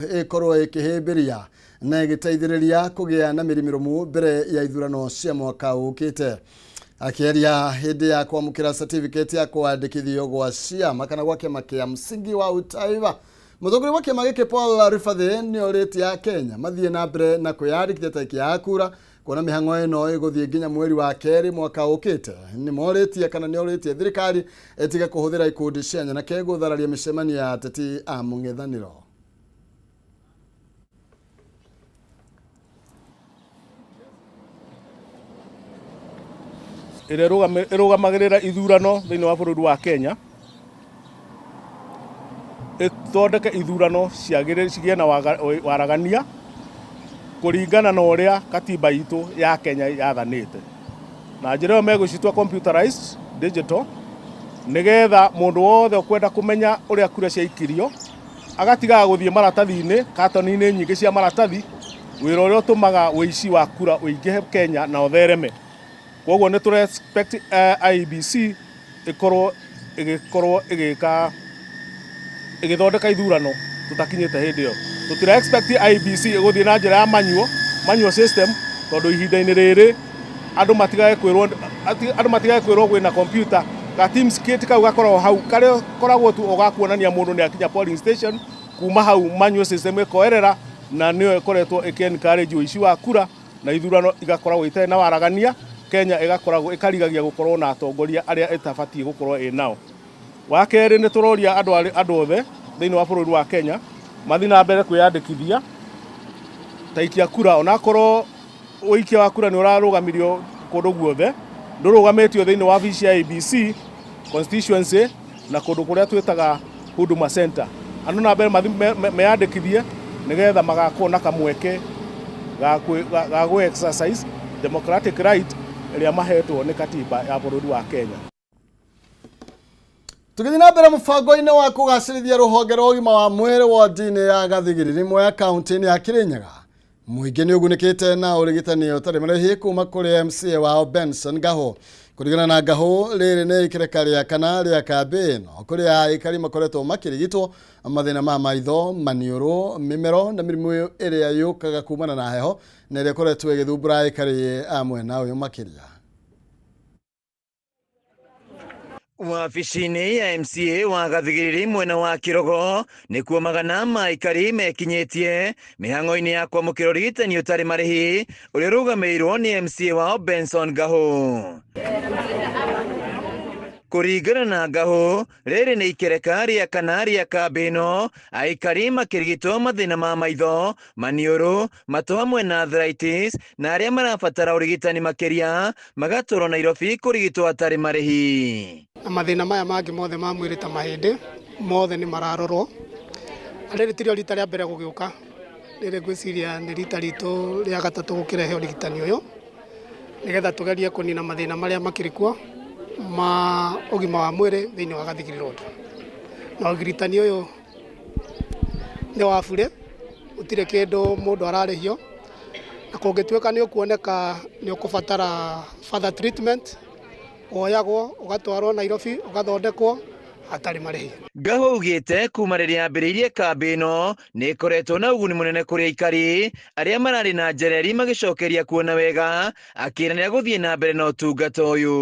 Ĩkorwo ĩkĩhĩmbĩria na ĩgĩteithĩrĩria kũgĩa na mĩri mĩrũmu mbere ya ithurano cia mwaka ũkĩte. Akĩaria hĩndĩ ya kwamũkĩra certificate ya kwandĩkithio gwa ciama kana gwa kĩama kĩa Msingi wa Utaifa, mũtongoria wa kĩama gĩkĩ Paul Ribathi nĩ orĩtie Akenya mathiĩ na mbere na kwĩyandĩkithia ta aikia a kura, kuona mĩhang'o ĩno ĩgũthiĩ nginya mweri wa kerĩ mwaka ũkĩte. Nĩ morĩtie kana nĩ orĩtie thirikari ĩtige kũhũthĩra ikundi cia nyanake gũthararia mĩcemanio ya ateti a mũng'ethanĩro. Ĩrĩa ĩrũgamagĩrĩra ithurano thĩinĩ wa bũrũri wa Kenya, ĩthondeke ithurano cigĩe na waragania kũringana na ũrĩa katiba itũ ya Kenya yathanĩte. Na njĩra ĩyo megũcitua computerized digital, nĩgetha mũndũ wothe ũkwenda kũmenya ũrĩa kura ciaikirio agatigaga gũthiĩ maratathi-inĩ, katoni-inĩ nyingĩ cia maratathi, wĩra ũrĩa ũtũmaga ũici wa kura ũingĩhe Kenya na ũthereme. Koguo nĩ tũra expect IEBC ĩkorwo ĩgĩkorwo ĩgĩka ĩgĩthondeka ithurano tũtakinyĩte hĩndĩ ĩyo. Tũtira expect IEBC ĩgũthiĩ na njĩra ya manual, manual system, tondũ ihinda-inĩ rĩrĩ andũ matigage kwĩrwo andũ matigage kwĩrwo kwĩna computer ga Teams kit kau gakoragwo hau karĩa koragwo tu o ga kuonania mũndũ nĩ akinya polling station. Kuma hau manual system ĩkoerera na nĩyo ĩkoretwo ĩkĩ encourage ũici wa kura na ithurano igakoragwo itarĩ na waragania. Kenya ĩgakoragwo ĩkarigagia gũkorwo na atongoria arĩa ĩtabatiĩ gũkorwo ĩ nao. Wa kerĩ, nĩ tũroria andũ andũ othe thĩinĩ wa bũrũri wa Kenya mathiĩ na mbere kwĩyandĩkithia ta aikia kura, onakorwo ũikia wa kura nĩ ũrarũgamirio kũndũ guothe, ndũrũgamĩtio thĩinĩ wa wabici ya IEBC constituency na kũndũ kũrĩa twĩtaga Huduma Center. Andũ na mbere meyandĩkithie nĩgetha magakorwo na kamweke ga gũ exercise democratic right ĩrĩa mahetwo nĩ katiba ya bũrũri wa Kenya. Tũgĩthiĩ na mbere mũbango-inĩ wa kũgacĩrithia rũhonge rwa ũgima wa mwĩrĩ wodi-inĩ ya Gathigiriri Mwea kaunti-inĩ ya Kirinyaga, mũingĩ nĩ ũgunĩkĩte na ũrigitani ũtarĩ marĩhi kuma kũrĩ MCA wao Benson Gahu. Kũringana na Gahu, rĩrĩ nĩ ikereka rĩa kana rĩa kambĩ ĩno kũrĩa aikari makoretwo makĩrigitwo mathĩna ma maitho, maniũrũ, mĩmero na mĩrimũ ĩrĩa yũkaga kumana na heho na ĩrĩa ĩkoretwo ĩgĩthumbũra aikari a mwena ũyũ makĩria. Wabici-inĩ ya MCA wa Gathigiriri mwena wa Kĩrogo nĩkuo magana ma aikari mekinyĩtie mĩhang'o-inĩ ya kwamũkĩra ũrigitani ũtarĩ marĩhi ũrĩa ũrũgamĩrĩirwo nĩ MCA wao Benson Gahu. Kũringana na Gahu, rĩrĩ nĩ ikereka rĩa kana rĩa kambĩ ĩno, aikari makĩrigitwo mathĩna ma maitho, maniũrũ, matũ hamwe na arthritis, na arĩa marabatara ũrigitani makĩria magatwarwo Nairobi kũrigitwo hatarĩ marĩhi. Na mathĩna maya mangĩ mothe ma mwĩrĩ ta mahĩndĩ mothe nĩ mararorwo. Na rĩrĩ tirĩo rita rĩa mbere gũgĩũka, rĩrĩ ngwĩciria nĩ rita ritũ rĩa gatatũ gũkĩrehe ũrigitani ũyũ, nĩgetha tũgerie kũnina mathĩna marĩa makĩrĩ kuo ma ũgima wa mwĩrĩ thĩinĩ wa Gathigiri Road. Na ũrigitani ũyũ nĩ wa burĩ, gũtirĩ kĩndũ mũndũ ararĩhio, na kũngĩtuĩka nĩ ũkuoneka nĩ ũkũbatara further treatment, woyagwo ũgatwarwo Nairobi ũgathondekwo hatarĩ marĩhi. Ngahu augĩte kuma rĩrĩa ambĩrĩirie kambĩ ĩno nĩ ĩkoretwo na ũguni mũnene kũrĩ aikari arĩa mararĩ na njereri magĩcokeria kuona wega, akĩĩranĩra gũthiĩ na mbere na ũtungata ũyũ.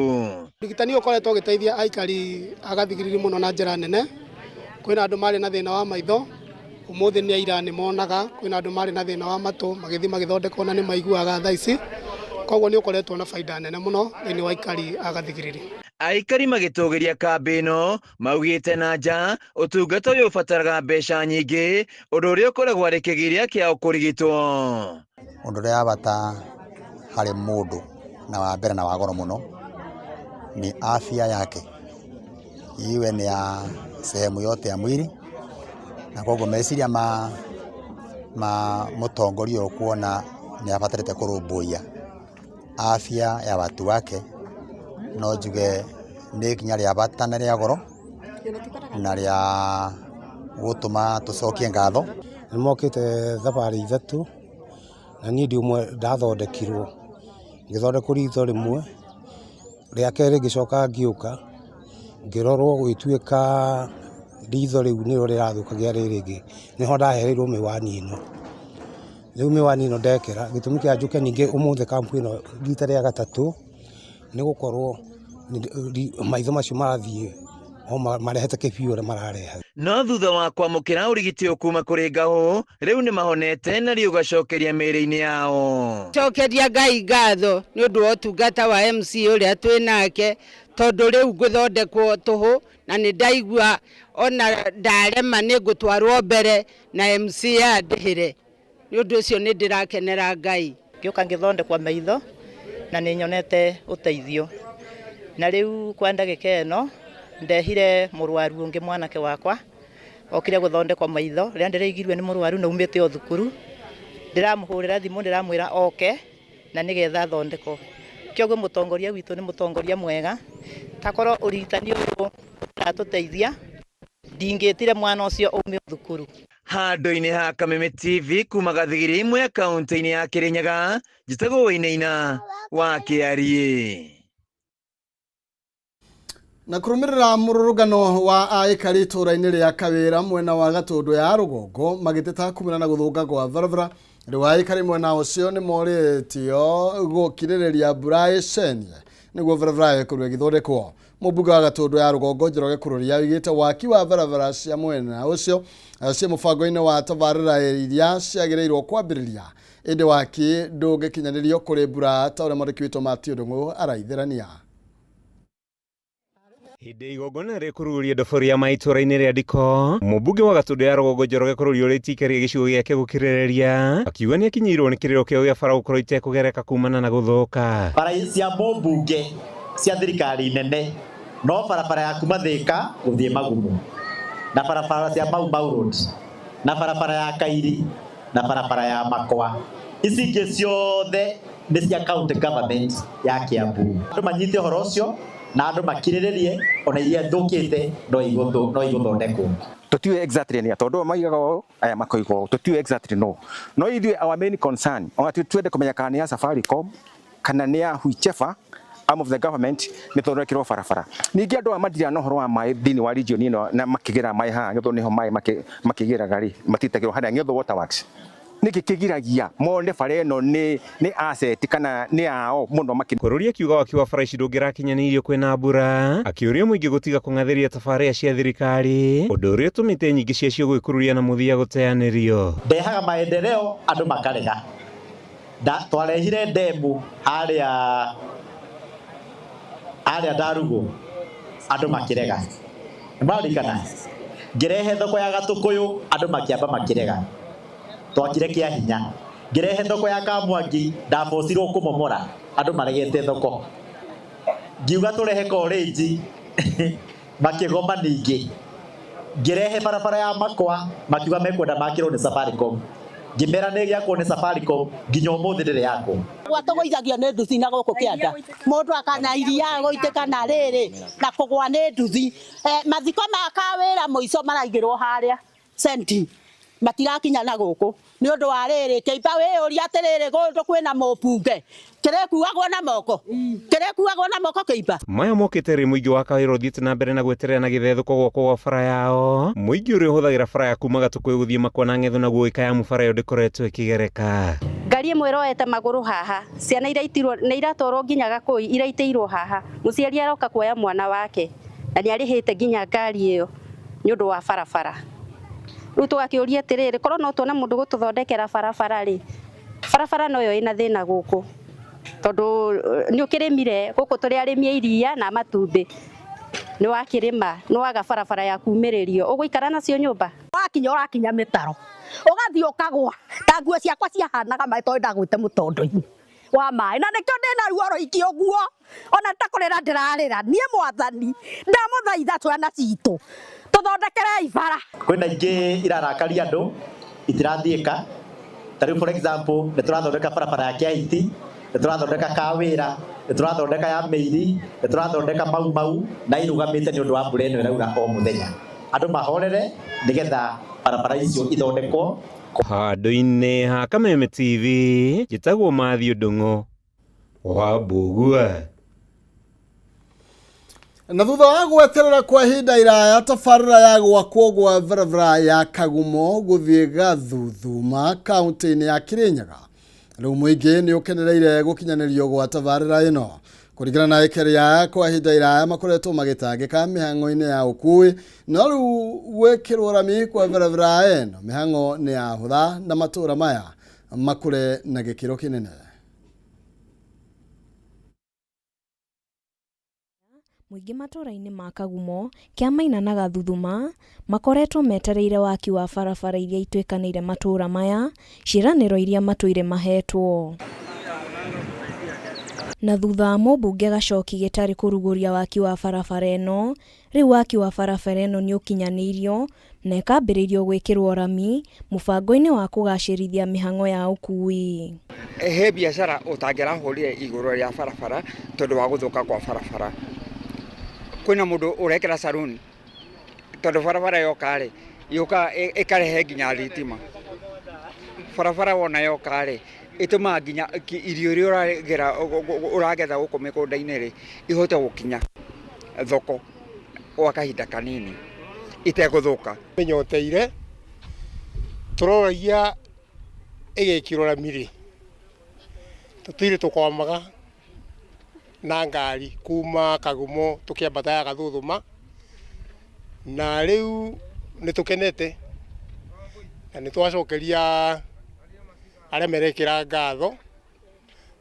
Ũrigitani ũyũ ũkoretwo ũgĩteithia aikari a Gathigiriri mũno na njĩra nene. Kwĩna andũ marĩ na thĩna wa maitho, ũmũthĩ nĩ aira nĩ monaga, kwĩna andũ marĩ na thĩna wa matũ magĩthiĩ magĩthondekwo na nĩ maiguaga thaa ici, koguo nĩ ũkoretwo na baida nene mũno thĩinĩ wa aikari a Gathigiriri. Aikari magĩtũgĩria kambĩ ĩno maugĩte na nja ũtungata ũyũ ũbataraga mbeca nyingĩ, ũndũ ũrĩa ũkoragwo arĩ kĩgiria kĩao kũrigitwo. Ũndũ ũrĩa wa bata harĩ mũndũ na wa mbere na wa goro mũno nĩ afya yake, iwe nĩ ya sehemu yote ya mwili, na koguo meciria ma mũtongoria ũyũ kuona nĩ abatarĩte kũrũmbũiya afya ya watu wake, no njuge nĩ ikinya rĩa bata na rĩa goro na rĩa gũtũma tũcokie ngatho. Nĩ mokĩte thabarĩ ithatũ, na niĩ ndĩ ũmwe ndathondekirwo, ngĩthondekwo ritho rĩmwe, rĩa kerĩ ngĩcoka ngĩũka, ngĩrorwo gũgĩtuĩka Ritho rĩu nĩrĩo rĩrathũkagia rĩrĩ rĩngĩ, nĩho ndahereirwo mĩwani ĩno. Rĩu mĩwani ĩno ndekĩra, gĩtũmi kĩa njũke ningĩ ũmũthĩ kampu ĩno rita rĩa gatatũ, nĩ gũkorwo maitho macio marathiĩ o marehete kĩbiũ ũrĩa marareha. No thutha wa kwamũkĩra ũrigiti ũyũ kuma kũrĩ Ngahũ, rĩu nĩ mahonete na riũgacokeria mĩĩrĩ-inĩ yao. Cokeria Ngai ngatho nĩ ũndũ wa ũtungata wa MC ũrĩa twĩ nake, tondũ rĩu ngũthondekwo tũhũ na nĩ ndaigua ona ndarema nĩ ngũtwarwo mbere na MC andĩhĩre. Nĩ ũndũ ũcio nĩ ndĩrakenera Ngai. Ngĩũka ngĩthondekwo maitho na nĩ nyonete ũteithio. Na rĩu kwa ndagĩka ĩno ndehire mũrwaru ũngĩ mwanake wakwa okire gũthondekwo maitho. Rĩrĩa ndĩraigirwe nĩ mũrwaru na aumĩte o thukuru, ndĩramũhũrĩra thimũ ndĩramwĩra oke na nĩgetha athondekwo. Kĩoguo mũtongoria witũ nĩ mũtongoria mwega, takorwo ũrigitani ũyũ ũratũteithia ndingĩtire mwana ũcio aume thukuru. Handũ-inĩ ha Kameme TV kuma Gathigiri imwe kaunti-inĩ ya Kirinyaga, njĩtagwo Wainaina wa Kĩariĩ. Na kũrũmĩrĩra mũrũrũngano wa aikari itũũra-inĩ rĩa Kawĩra mwena wa Gatũndũ ya rũgongo magĩteta kumana na gũthũka kwa barabara, rĩu aikari mwena ũcio nĩ morĩtio gũkirĩrĩria mbura ĩcenie nĩguo barabara ĩkorwo ĩgĩthondekwo. Mũmbunge wa Gatũndũ ya rũgongo Njoroge Kururia oigĩte waki wa barabara cia mwena ũcio ciĩ mũbango-inĩ wa tabarĩra iria ciagĩrĩirwo kwambĩrĩria, ĩndĩ waki ndũngĩkinyanĩrio kũrĩ mbura ta ũrĩa mwandĩki witũ Matthew Ndung'u araithĩrania. Hĩndĩ ya igongona rĩa kũrugũria ndobori ya maĩ itũũra-inĩ rĩa Ndiko, mũmbunge wa Gatũndũ ya rũgongo Njoroge Kururia ũrĩtie aikari a gĩcigo gĩake gũkirĩrĩria, akiuga nĩ akinyĩirwo nĩ kĩrĩro kĩao gĩa bara gũkorwo itekũgereka kumana na gũthũka. Bara cia mũmbunge cia thirikari nene no barabara ya kuma Thika gũthiĩ Magumu, na barabara cia Mau Mau Road, na barabara ya Kairi, na barabara ya Makwa. Ici ingĩ ciothe nĩ cia county government ya Kiambu. Andũ manyite ũhoro ũcio na andũ makirĩrĩrie, ona iria thũkĩte no igũthondekwo. Tũtiũĩ exactly nĩa, tondũ maigaga ũũ, aya makoiga ũũ, tũtiũĩ exactly no. No ithuĩ our main concern, ona twende kũmenya kana nĩ ya Safaricom, kana nĩ ya whichever arm of the government, nĩ thondekirwo barabara. Ningĩ andũ aya matiraga na ũhoro wa maĩ thĩinĩ wa region ĩno na makĩgĩra maĩ haha Ng'etho, nĩho maĩ makĩgĩraga rĩ, matitagĩrwo harĩa Ng'etho Water Works. Nĩkĩ kĩgiragia mone bara ĩno nĩ asset kana nĩ yao mũno makĩ Kũrũria akiuga waki wa bara ici ndũngĩrakinyanĩirio kwĩna mbura, akĩũria mũingĩ gũtiga kũng'athĩria tabarĩra cia thirikari, ũndũ ũrĩa ũtũmĩte nyingĩ ciacio gwĩkururia na mũthia gũteanĩrio. Ndehaga maendeleo andũ makarega. Twarehire ndemu harĩa Ndarugu andũ makĩrega. Nĩmũraririkana? Ngĩrehe thoko ya Gatũkũyũ andũ makĩamba makĩrega. Twakire kĩa hinya. Ngĩrehe thoko ya Kamwangi ndabocirwo kũmomora andũ maregete thoko. Ngiuga tũrehe college makĩgoma ningĩ. Ngĩrehe barabara ya Makwa makiuga mekwenda makĩrwo nĩ Safaricom. Ngĩmera nĩ ĩgĩakwo nĩ Safaricom nginya ũmũthĩ ndĩrĩ yakwo. Gwa tũgũithagio nĩ nduthi na gũkũ kĩanda. Mũndũ akana iria gũitĩka na rĩrĩ na kũgwa nĩ nduthi. Mathiko ma Kawĩra mũico maraigĩrwo harĩa senti matirakinya na gũkũ nĩ ũndũ wa rĩrĩ kĩimba wĩyũria atĩrĩrĩ kũndũ kwĩna mũmbunge kĩrĩkuagwo na moko kĩrĩkuagwo na moko kĩimba. Maya mokĩte rĩ mũingĩ wa Kawĩra ũthiĩte na mbere na gweterera na gĩthethũko gwakwo gwa bara yao. Mũingĩ ũrĩa ũhũthagĩra bara ya kuma Gatũkũyũ gũthiĩ Makwa na Ng'etho naguo ũgĩkayamu bara ĩyo ndĩkoretwo ĩkĩgereka. Ngari ĩmwe ĩroete magũrũ haha, ciana iraitirwo nĩ iratwarwo nginya Gakũi iraitĩirwo haha, mũciari aroka kuoya mwana wake na nĩ arĩhĩte nginya ngari ĩyo nĩ ũndũ wa barabara. Rĩu tũgakĩũria atĩrĩrĩ, korwo no tuone mũndũ gũtũthondekera barabara rĩ, barabara noyo ĩna thĩna gũkũ tondũ nĩ ũkĩrĩmire gũkũ tũrĩ arĩmi a iria na matumbĩ, nĩ wakĩrĩma nĩ waga barabara ya kumĩrĩrio, ũgũikara nacio nyũmba? Wakinya ũrakinya mĩtaro ũgathiĩ ũkagwa, ta nguo ciakwa ciahanaga maĩ tondũ ndagwĩte mũtondo-inĩ wa maĩ, na nĩkĩo ndĩna ruo rũingĩ ũguo, ona takũrĩra ndĩrarĩra. Niĩ mwathani ndamũthaitha ciana citũ tũthondekerei bara. Kwĩna ingĩ irarakaria andũ itirathiĩka, ta rĩu for example nĩ tũrathondeka barabara ya Kĩahiti, nĩ tũrathondeka Kawĩra, nĩ tũrathondeka ya Mĩiri, nĩ tũrathondeka Mau Mau, na irũgamĩte nĩ ũndũ wa mbura ĩno ĩraura o mũthenya. Andũ mahorere nĩgetha barabara icio ithondekwo. Handũ-inĩ ha Kameme TV, njĩtagwo Matthew Ndung'u wa Mbũgua. Na thutha wa gweterera kwa ihinda iraya, tabarĩra ya gwakwo gwa barabara ya Kagumo gũthiĩ Gathuthuma kaunti-inĩ ya Kirinyaga, rĩu mũingĩ nĩ ũkenereire gũkinyanĩrio gwa tabarĩra ĩno. Kũringana na aikari aya, kwa ihinda iraya makoretwo magĩtangĩka mĩhang'o-inĩ ya ũkui, no rĩu gwĩkĩrwo rami kwa barabara ĩno, mĩhang'o nĩ yahũtha na matũũra maya makũre na gĩkĩro kĩnene. Mũingĩ matũũra-inĩ ma Kagumo, Kĩamaina na Gathuthuma makoretwo metereire waki wa barabara iria ituĩkanĩire matũũra maya, ciĩranĩro iria matũire mahetwo. Na thutha wa mũmbunge Gachoki Gĩtarĩ kũrugũria waki wa barabara ĩno, rĩu waki wa barabara ĩno nĩ ũkinyanĩirio na ĩkambĩrĩrio gwĩkĩrwo rami mũbango-inĩ wa kũgacĩrithia mĩhang'o ya ũkui. He biacara ũtangĩrahũrire igũrũ rĩa barabara tondũ wa gũthũka kwa barabara. Kwĩna mũndũ ũrekĩra saruni tondũ barabara yoka rĩ, yũkaga ĩkarehe nginya thitima. Barabara wona yoka rĩ, ĩtũmaga nginya irio iria ũragera ũragetha gũkũ mĩgũnda-inĩ rĩ, ihote gũkinya thoko gwa kahinda kanini itegũthũka. Nyoteire tũroragia ĩgĩkĩrwo rami rĩ, tũtirĩ tũkwamaga na ngari kuma Kagumo tũkĩambata ya Gathuthuma, na rĩu nĩ tũkenete na nĩ twacokeria arĩa merekĩra ngatho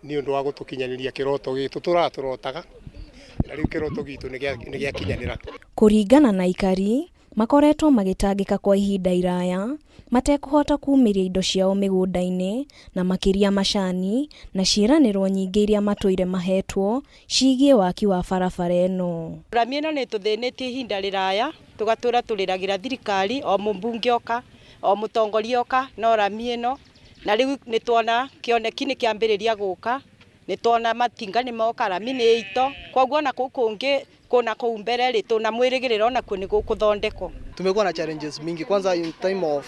nĩ ũndũ wa gũtũkinyanĩria kĩroto gĩtũ tũtũraga tũrotaga, na rĩu kĩroto gitũ nĩ gĩakinyanĩra. Kũringana na aikari, makoretwo magĩtangĩka kwa ihinda iraya matekũhota kumĩria indo ciao mĩgũnda-inĩ na makĩria macani na ciĩranĩro nyingĩ iria matũire mahetwo ciĩgiĩ waki wa barabara ĩno. Rami ĩno nĩ ĩtũthĩnĩtie ihinda rĩraya, tũgatũra tũrĩragĩra thirikari, o mũmbunge oka, o mũtongoria oka, no rami ĩno. Na rĩu nĩ tuona kĩoneki nĩ kĩambĩrĩria gũka, nĩ tuona matinga nĩ moka, rami nĩ ĩito, koguo ona kũu kũngĩ kũna kũu mbere rĩ, tũna mwĩrĩgĩrĩro onakuo nĩ gũkũthondekwo. Tumekuwa na challenges mingi, kwanza in time of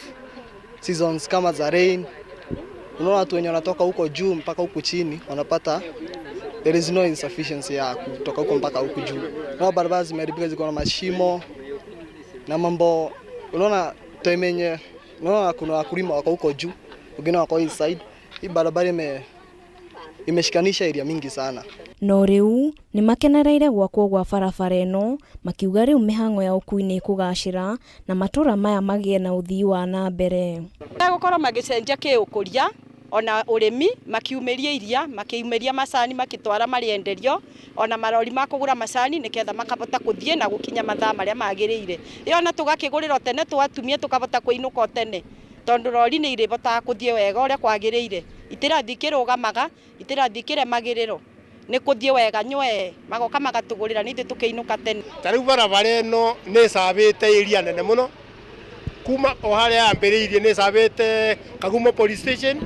seasons kama za rain. Unaona watu wenye wanatoka huko juu mpaka huku chini wanapata there is no insufficiency ya kutoka huko mpaka huku juu. Unaona barabara zimeharibika, ziko na mashimo na mambo. Unaona time yenye unaona kuna wakulima wako huko juu, wengine wako hii side. Hii barabara imeshikanisha area mingi sana. No rĩu nĩ makenereire gwakwo gwa barabara ĩno, makiuga rĩu mĩhang'o ya ũkui nĩ ĩkũgacĩra na matũra maya magĩe na ũthii wa na mbere. Megũkorwo magĩcenjia kĩũkũria ona ũrĩmi, makiumĩria iria, makiumĩria macani, makĩtwara marĩenderio, ona marori ma kũgũra macani nĩgetha makahota gũthiĩ na gũkinya mathaa marĩa magĩrĩire. Ĩ ona tũgakĩgũrĩra tene twatumia tũkahota kũinũka o tene, tondũ rori nĩ irĩhotaga gũthiĩ wega ũrĩa kwagĩrĩire, itirathiĩ ikĩrũgamaga, itirathiĩ ikĩremagĩrĩrwo, nĩ kũthiĩ wega nywee, magoka magatũgũrĩra nĩ ithuĩ tũkĩinũka tene. Ta rĩu barabara ĩno nĩ ĩcabĩte area nene mũno, kuma o harĩa yambĩrĩirie nĩ ĩcabĩte Kagumo Police Station,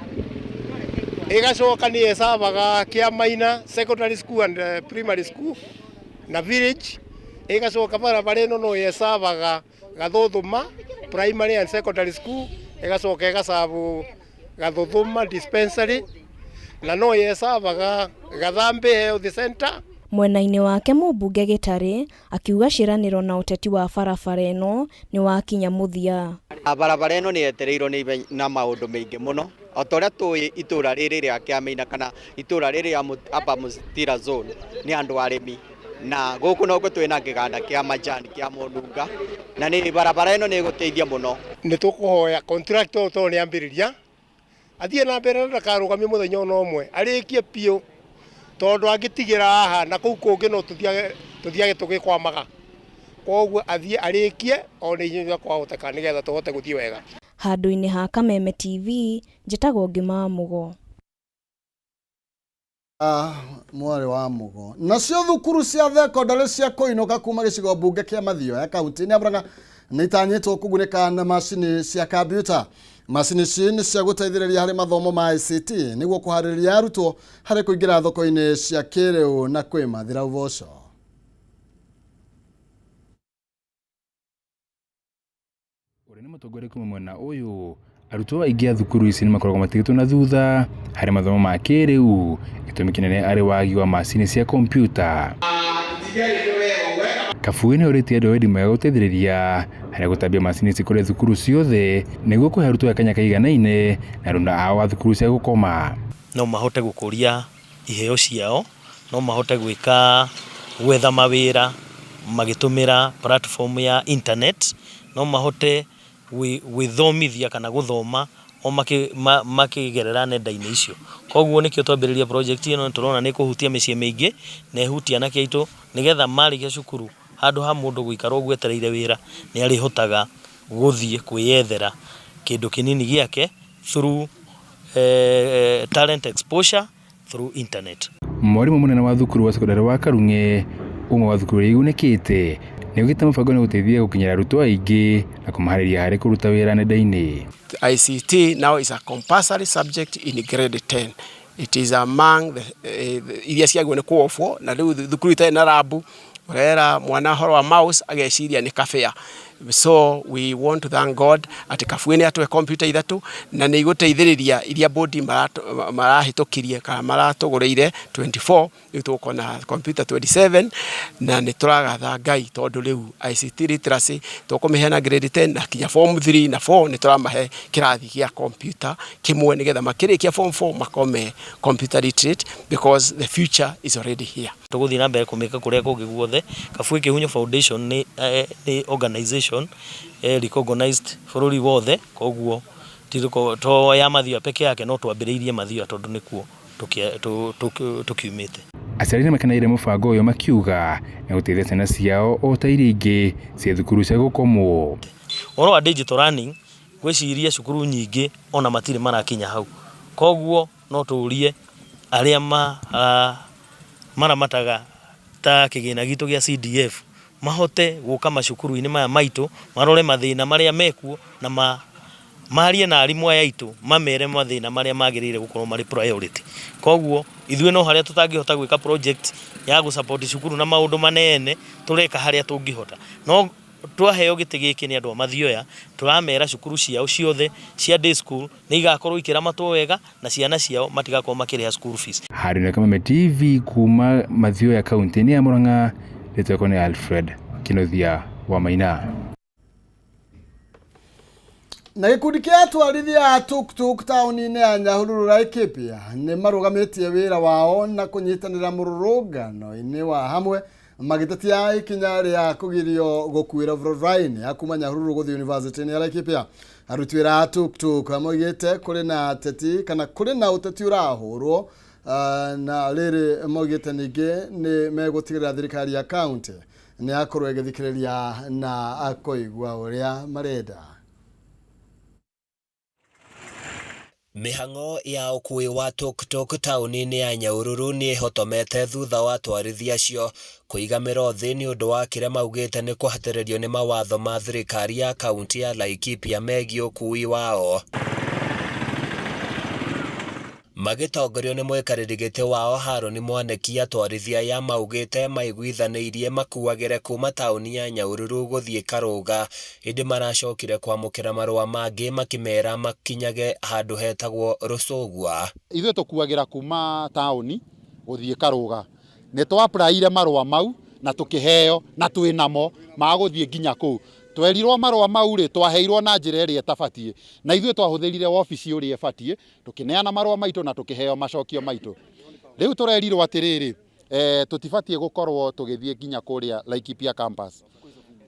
ĩgacoka nĩ ĩcabaga Kĩamaina Secondary School and Primary School na village, ĩgacoka barabara ĩno no ĩcabaga Gathuthuma Primary and Secondary School, ĩgacoka ĩgacabu Gathuthuma Dispensary, na no ĩcabaga Gathambi Health Center. Mwena-inĩ wake mũmbunge Gĩtarĩ akiuga ciĩranĩro na ũteti wa barabara ĩno nĩ wakinya mũthia. Barabara ĩno nĩ yetereirwo nĩ na maũndũ maingĩ mũno, o ta ũrĩa tũĩ itũra rĩrĩ rĩa Kĩamaina kana itũra rĩrĩ rĩa Upper Mutira Zone nĩ andũ arĩmi, na gũkũ nokuo twĩna kĩganda kĩa majani kĩa Mũnunga, na nĩ barabara ĩno nĩ ĩgũteithia mũno. Nĩ tũkũhoya contractor ũyũ tondũ nĩ ambĩrĩria athiĩ na mbere na ndakarũgamie mũthenya ona ũmwe, arĩkie biũ, tondũ angĩtigĩra haha na kũu kũngĩ no tũthiage tũgĩkwamaga. Koguo athiĩ arĩkie o nĩ ihenya kwahoteka nĩgetha tũhote gũthiĩ wega. Handũ-inĩ ha Kameme TV, njĩtagwo Ngĩma Mũgo. Mwarĩ wa Mũgo. Nacio thukuru cia thekondarĩ cia kũinũka kuma gĩcigo mbunge kĩa Mathioya kaunti-inĩ ya Murang'a nĩ itanyĩtwo kũgunĩka na macini cia kambiuta. Macini ici nĩ cia gũteithĩrĩria harĩ mathomo ma ICT nĩguo kũharĩrĩria arutwo harĩ kũingĩra thoko-inĩ cia kĩrĩu na kwĩmathĩra ũboco. Ũrĩa nĩ mũtongoria kuma mwena ũyũ, arutwo aingĩ a thukuru ici nĩ makoragwo matigĩtwo na thutha harĩ mathomo ma kĩrĩu, gĩtũmi kĩnene arĩ wagi wa macini cia kompiuta. Kabui nĩ orĩtie andũ a wendi mwega gũteithĩrĩria harĩ gũtambia macini ici kũrĩ thukuru ciothe nĩguo kũhe arutwo aya kanya kaiganaine na aruna ao a thukuru cia gũkoma. No mahote gũkũria iheo ciao, no mahote gwĩka gwetha mawĩra magĩtũmĩra platform ya internet, no mahote gwĩthomithia kana gũthoma o makĩgerera nenda-inĩ icio. Koguo nĩkĩo twambĩrĩria project ĩno nĩ tũrona nĩ ĩkũhutia mĩciĩ mĩingĩ na ĩhutie anake aitũ nĩgetha marĩkia cukuru handũ ha mũndũ gũikara ũguo etereire wĩra nĩ arĩhotaga gũthiĩ kwĩyethera kĩndũ kĩnini gĩake through talent exposure through internet. Mwarimũ mũnene wa thukuru wa cekondarĩ wa Karung'e, ũmwe wa thukuru iria igunĩkĩte, nĩ augĩte mũbango nĩ ũgũteithia gũkinyĩra arutwo aingĩ na kũmaharĩria harĩ kũruta wĩra nenda-inĩ. ICT now is a compulsory subject in grade 10. It is among the, iria ciagĩrĩirwo nĩ kũ-offer na rĩu thukuru itarĩ na lab ũrera mwana ũhoro wa mouse ageciria nĩ kabea. So we want to thank God atĩ Kabui nĩ atũhe computer ithatũ na nĩ igũteithĩrĩria iria bodi marahĩtũkirie kana maratũgũrĩire 24 rĩu tũgũkorwo na computer 27 na nĩ tũragatha Ngai tondũ rĩu ICT literacy tũkũmĩheana grade 10 na kinya form 3 na 4 nĩ tũramahe kĩrathi gĩa computer kĩmwe nĩgetha makĩrĩkia form 4 makorwo me computer literate because the future is already here. Tũgũthiĩ na mbere kũmĩka kũrĩa kũngĩ guothe. Kabui Kĩhunyũ Foundation nĩ, nĩ organization recognized bũrũri wothe, koguo to ya Mathioya peke yake no twambĩrĩirie Mathioya tondũ nĩkuo tũkiumĩte. Aciari nĩ makeneire mũbango ũyũ makiuga nĩ ũgũteithia ciana ciao o ta iria ingĩ cia thukuru cia gũkomwo. Ũhoro wa digital learning ngwĩciria cukuru nyingĩ ona matirĩ marakinya hau, koguo no tũrie arĩa maramataga ta kĩgĩna gitũ gĩa CDF mahote gũka macukuru-inĩ maya maitũ marore mathĩna marĩa mekuo na marie na arimũ aya aitũ mamere mathĩna marĩa magĩrĩire gũkorwo marĩ priority. Koguo ithuĩ no harĩa tũtangĩhota gwĩka project ya gũ support cukuru na maũndũ manene tũreka harĩa tũngĩhota. No twaheo gĩtĩ gĩkĩ nĩ andũ a Mathioya tũramera cukuru ciao ciothe cia day school nĩ igakorwo ikĩramatwo wega na ciana ciao matigakorwo makĩrĩha school fees. Harĩ na Kameme TV kuma Mathioya kaunti-inĩ ya Murang'a, rĩtwa rĩakwa nĩ Alfred Kinuthia wa Maina. Na gĩkundi kĩa atwarithia a tuktuk taũni-inĩ ya Nyahururu Laikipia nĩ marũgamĩtie wĩra wao na kũnyitanĩra mũrũrũngano-inĩ wa hamwe magĩtetia ikinya rĩa kũgirio gũkuĩra barabara-inĩ ya kuma Nyahururu gũthiĩ yunivasĩtĩ-inĩ ya Laikipia. Aruti wĩra a tuktuk moigĩte kũrĩ na ateti kana kũrĩ na ũteti ũrahũrwo na rĩrĩ moigĩte ningĩ nĩ megũtigĩrĩra thirikari ya kaunti nĩ yakorwo ĩgĩthikĩrĩria na kũigua ũrĩa marenda. Mĩhang'o ya ũkuui wa tuktuk taũni-inĩ ya Nyahururu nĩ ĩhotomete thutha wa atwarithia acio kũiga mĩro thĩ nĩ ũndũ wa kĩrĩa maugĩte nĩ kũhatĩrĩrio nĩ mawatho ma thirikari ya kaunti ya Laikipia megiĩ ũkuui wao. Magĩtongorio nĩ mũikarĩri gĩtĩ wao Harũni Mwanĩki atwarithia aya maugĩte maiguithanĩirie makuagĩre kuma taũni ya Nyahururu gũthiĩ Karũga ĩndĩ maracokire kwamũkĩra marũa mangĩ makĩmera makinyage handũ hetagwo Rũcũgua. Ithuĩ tũkuagĩra kuma taũni gũthiĩ Karũga. Nĩ twa apply-ire marũa mau na tũkĩheo na twĩ namo ma gũthiĩ nginya kũu. Twerirwo marũa mau rĩ, twaheirwo na njĩra ĩrĩa ĩtabatiĩ na ithuĩ twahũthĩrire wabici ũrĩa ĩbatiĩ tũkĩneana marũa maitũ na tũkĩheo macokio maitũ. Rĩu tũrerirwo atĩrĩrĩ, tũtibatiĩ gũkorwo tũgĩthiĩ nginya kũrĩa Laikipia campus.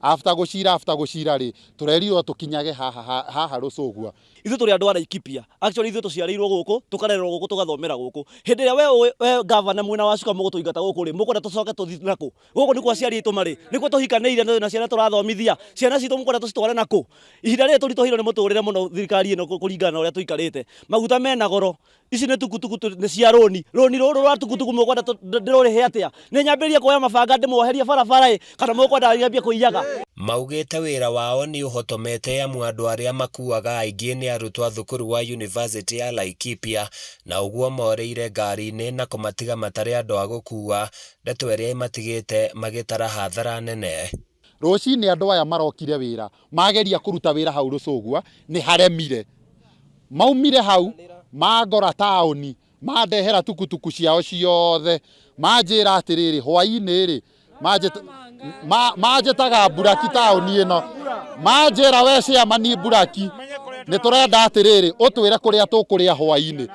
After gũcira after gũcira rĩ, tũrerirwo tũkinyage haha haha Rũcũgua. Ithuĩ tũrĩ andũ a Laikipia. Actually ithuĩ tũciarĩirwo gũkũ, tũkarererwo gũkũ, tũgathomera gũkũ. Hĩndĩ ĩrĩa we we governor mwĩna Wacuka mũgũtũingata gũkũ rĩ, mũkwenda tũcoke tũthiĩ nakũ? Gũkũ nĩkuo aciari aitũ marĩ, nĩkuo tũhikanĩire na ciana tũrathomithia. Ciana citũ mũkwenda tũcitware nakũ? Ihinda rĩrĩ tũritũhĩirwo nĩ mũtũrĩre mũno thirikari ĩno kũringana na ũrĩa tũikarĩte. Maguta mena goro, ici nĩ tukutuku nĩ cia rũni, rũni rũrũ rwa tukutuku mũkwenda ndĩrũrĩhe atĩa? Nĩ nyambĩrĩrie kuoya mabanga ndĩmwoherie barabara ĩ, kana mũkwenda nyambie kũiyaga? Maugĩte wĩra wao nĩ ũhotomete amu andũ arĩa makuaga aingĩ nĩ arutwo a thukuru wa yunivasĩtĩ ya Laikipia na ũguo morĩire ngari-inĩ na kũmatiga matarĩ andũ a gũkua, ndeto ĩrĩa ĩmatigĩte magĩtara hathara nene. Rũcinĩ andũ aya marokire wĩra, mageria kũruta wĩra hau Rũcũgua, nĩ haremire. Maumire hau, mangora taũni, mandehera tukutuku ciao ciothe, manjĩra atĩrĩrĩ, hwainĩ rĩ, Manjĩtaga mburaki taũni ĩno, manjĩra we ciamani mburaki, nĩ tũrenda atĩrĩrĩ ũtwĩre kũrĩa tũkũrĩa hwainĩ.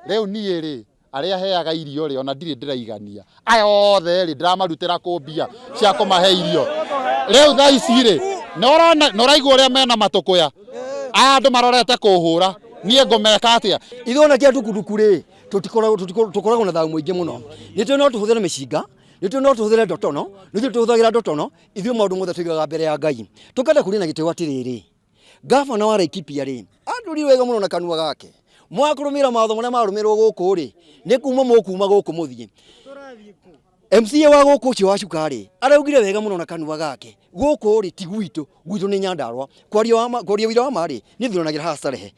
Rĩu niĩ rĩ, arĩa heaga irio rĩ, ona ndirĩ ndĩraigania, aya othe rĩ, ndĩramarutĩra kũ mbia cia kũmahe irio? Rĩu thaa ici rĩ, nĩ ũraigua ũrĩa mena matũkũya aya, andũ marorete kũhũra, niĩ ngũmeka atĩa? Ithuĩ ona kĩa ndukunduku rĩ, tũkoragwo na thayũ mũingĩ mũno. Nĩ tũĩ no tũhũthĩre mĩcinga, nĩ tũĩ no tũhũthĩre ndotono, nĩ ithuĩ tũhũthagĩra ndotono, ithuĩ maũndũ mothe tũigaga mbere ya Ngai. Tũkenda kũria na gĩtĩo atĩrĩrĩ, gavana wa Laikipia rĩ, atũrire wega mũno na kanua gake. Mwaga kũrũmĩrĩra mawatho marĩa marũmĩrĩrwo gũkũ rĩ, nĩ kuma mũkuma gũkũ mũthiĩ. MCA wa gũkũ ũcio wa Chuka rĩ, araugire wega mũno na kanua gake, gũkũ rĩ ti gwitũ, gwitũ nĩ Nyandarua. Kwaria wa ma, kwaria ũira wa ma rĩ, niĩ thuranagĩra haha Starehe.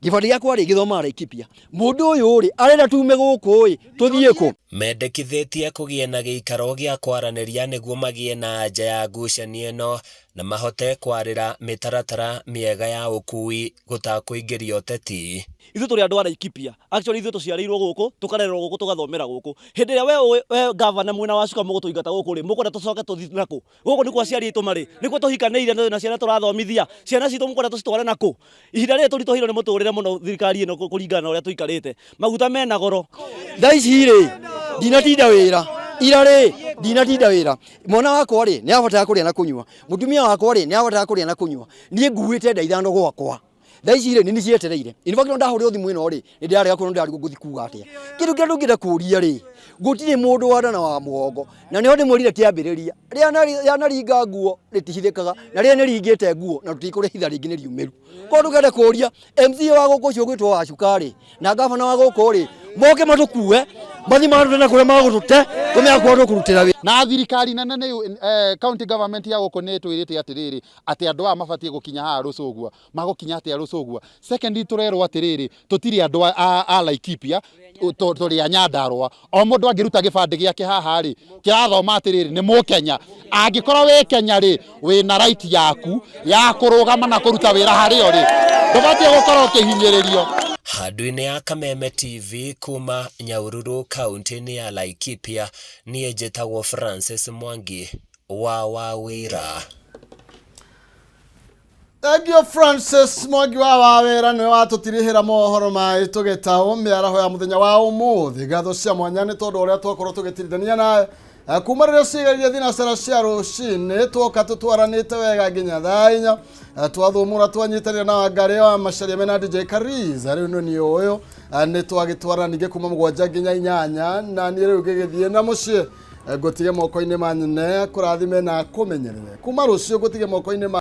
Gĩbandĩ gĩakwa rĩ, gĩthomaga Laikipia. Mũndũ ũyũ rĩ, arenda tume gũkũ ĩ, tũthiĩ kũ? Mendekithĩtie kũgĩe na gĩikaro gĩa kwaranĩria nĩguo magĩe na anja ya ngucanio ĩno na mahote kwarĩra mĩtaratara mĩega ya ũkui gũtakũingĩria ũteti. Ithuĩ tũrĩ andũ a Laikipia. Actually ithuĩ tũciarĩirwo gũkũ, tũkarererwo gũkũ, tũgathomera gũkũ. Hĩndĩ ĩrĩa we we gavana mwĩna Wacuka mũgũtũingata gũkũ rĩ, mũkwenda tũcoke tũthiĩ nakũ? Gũkũ nĩkuo aciari aitũ marĩ, nĩkuo tũhikanĩire na ciana tũrathomithia. Ciana citũ mũkwenda tũcitware nakũ? Ihinda rĩrĩ tũritũhĩirwo nĩ mũtũrĩre mũno thirikari ĩno kũringana na ũrĩa tũikarĩte. Maguta mena goro. Thaa ici rĩ, ndinatinda wĩra. Ira rĩ, ndinatinda wĩra. Mwana wakwa rĩ, nĩ abataraga kũrĩa na kũnyua. Mũtumia wakwa rĩ, nĩ abataraga kũrĩa na kũnyua. Niĩ nguĩte nda ithano gwakwa. Thaa ici rĩ, nĩ niĩ cietereire. In fact, ndahũrĩrwo thimũ ĩno rĩ, nĩ ndĩrarega kuona ndĩrarigwo ngũthiĩ kuga atĩa. Kĩndũ kĩrĩa ndũngĩenda kũria rĩ, gũtirĩ mũndũ wa nda na wa mũgongo. Na nĩho ndĩmwĩrire kĩambĩrĩria, rĩanaringa nguo rĩtihithĩkaga, na rĩrĩa nĩringĩte nguo na tũtikũrĩhitha rĩngĩ nĩ riumĩru. Koguo ndũkende kũria MCA wa gũkũ ũcio ũgwĩtwo Wacuka rĩ, na gavana wa gũkũ rĩ, moke matũkue, mathiĩ matũte na kũrĩa magũtũte, tũmenya kũrĩa tũkũrutĩra wĩra. Na thirikari nene nĩ county government ya gũkũ nĩ ĩtwĩrĩte atĩrĩrĩ, atĩ andũ aya mabatiĩ gũkinya haha Rũcũgua. Magũkinya atĩa Rũcũgua? Secondly, tũrerwo atĩrĩrĩ, tũtirĩ andũ a Laikipia, tũrĩ a Nyandarũa. O mũndũ angĩruta gĩbandĩ gĩake haha rĩ, kĩrathoma atĩrĩrĩ, nĩ mũkenya. Angĩkorwo wĩ Kenya rĩ, wĩna right yaku ya kũrũgama na kũruta wĩra harĩa ũrĩ. Ndũbatiĩ gũkorwo ũkĩhinyĩrĩrio. Handũ-inĩ ya Kameme TV kuma Nyahururu kauntĩ-inĩ ya Laikipia, niĩ njĩtagwo Francis Mwangi wa Wawĩra. Thank you Francis Mwangi wa Wawĩra, nĩwe watũtirihĩra mohoro ma tũgĩtaũ mĩaraho ya mũthenya wa ũmũthĩ. Ngatho cia mwanya nĩ tondũ ũrĩa twakorwo tũgĩtirithania nawe kuma rĩrĩa ciĩgairie thinacara cia rũcinĩ, twoka tũtwaranĩte wega nginya thaa 4, twathũmũra, twanyitanĩra na Wangarĩ wa Macaria mena DJ Kariza. Rĩu nĩ niĩ ũyũ nĩ twagĩtwarana ningĩ kuma 7 nginya 8, na niĩ rĩu ngĩgĩthiĩ na mũciĩ, ngũtige moko-inĩ ma nyine, kũrathime na kũmenyerere. Kuma rũciũ ngũtige moko-inĩ ma